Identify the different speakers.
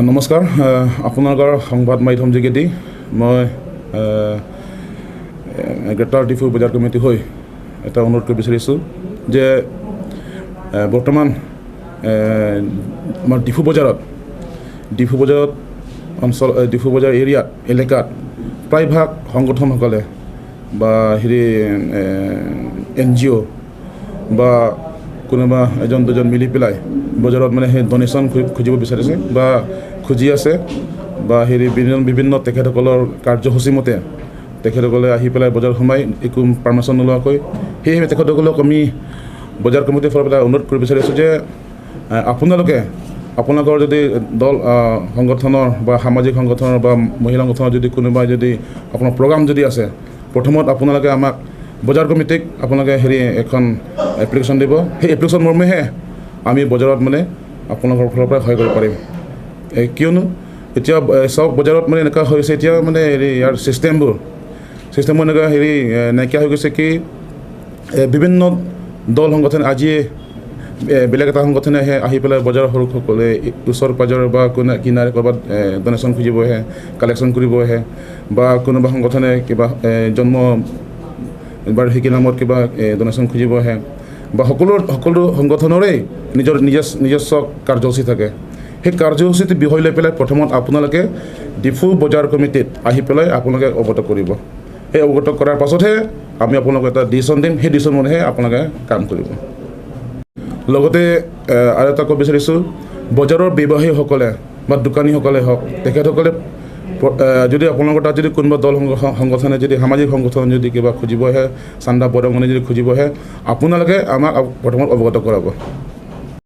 Speaker 1: নমস্কাৰ, আপোনালোকৰ সংবাদ মাধ্যম যোগেদি মই গ্ৰেটাৰ ডিফু বজাৰ কমিটি হৈ এটা অনুৰোধ কৰিব বিচাৰিছোঁ যে বৰ্তমান আমাৰ ডিফু বজাৰত অঞ্চল, ডিফু বজাৰ এৰিয়াত, এলেকাত প্ৰায়ভাগ সংগঠনসকলে বা হেৰি এনজিঅ' বা কোনোবা এজন দুজন মিলি পেলাই বজাৰত মানে সেই ডনেশ্যন খুজিব বিচাৰিছে বা খুজি আছে বা হেৰি বিভিন্ন বিভিন্ন তেখেতসকলৰ কাৰ্যসূচী মতে তেখেতসকলে আহি পেলাই বজাৰত সোমাই একো পাৰ্মিশ্যন নোলোৱাকৈ। সেয়েহে তেখেতসকলক আমি বজাৰ কমিটিৰ ফালৰ পৰা অনুৰোধ কৰিব বিচাৰিছোঁ যে আপোনালোকে আপোনালোকৰ যদি দল সংগঠনৰ বা সামাজিক সংগঠনৰ বা মহিলা সংগঠনৰ যদি কোনোবা যদি আপোনাৰ প্ৰগ্ৰাম যদি আছে, প্ৰথমত আপোনালোকে আমাক বজাৰ কমিটিক আপোনালোকে হেৰি এখন এপ্লিকেশ্যন দিব। সেই এপ্লিকেশ্যন মৰ্মেহে আমি বজাৰত মানে আপোনালোকৰ ফালৰ পৰা সহায় কৰিব পাৰিম। কিয়নো এতিয়া চাওক, বজাৰত মানে এনেকুৱা হৈছে, এতিয়া মানে হেৰি ইয়াৰ ছিষ্টেমবোৰ এনেকুৱা হেৰি নাইকিয়া হৈ গৈছে কি বিভিন্ন দল সংগঠন, আজিয়ে বেলেগ এটা সংগঠনে আহে, আহি পেলাই বজাৰৰ সৰুসকলে ওচৰ পাজৰ বা কোনে কিনাৰে ক'ৰবাত ডনেশ্যন খুজিব আহে, কালেকশ্যন কৰিব আহে বা কোনোবা সংগঠনে কিবা জন্ম বাৰ্ষিকী নামত কিবা ডনেশ্যন খুজিব আহে বা সকলো সংগঠনৰেই নিজৰ নিজস্ব কাৰ্যসূচী থাকে। সেই কাৰ্যসূচীটো বিষয় লৈ পেলাই প্ৰথমত আপোনালোকে ডিফু বজাৰ কমিটিত আহি পেলাই আপোনালোকে অৱগত কৰিব। সেই অৱগত কৰাৰ পাছতহে আমি আপোনালোকক এটা ডিচিশ্যন দিম। সেই ডিচিশ্যন মতেহে আপোনালোকে কাম কৰিব। লগতে আৰু এটা ক'ব বিচাৰিছোঁ, বজাৰৰ ব্যৱসায়ীসকলে বা দোকানীসকলে হওক, তেখেতসকলে যদি আপোনালোকৰ তাত যদি কোনোবা দল সংগঠনে যদি, সামাজিক সংগঠনে যদি কিবা খুজিব আহে, চান্দা বৰঙণি যদি খুজিব আহে, আপোনালোকে আমাক প্ৰথমত অৱগত কৰাব।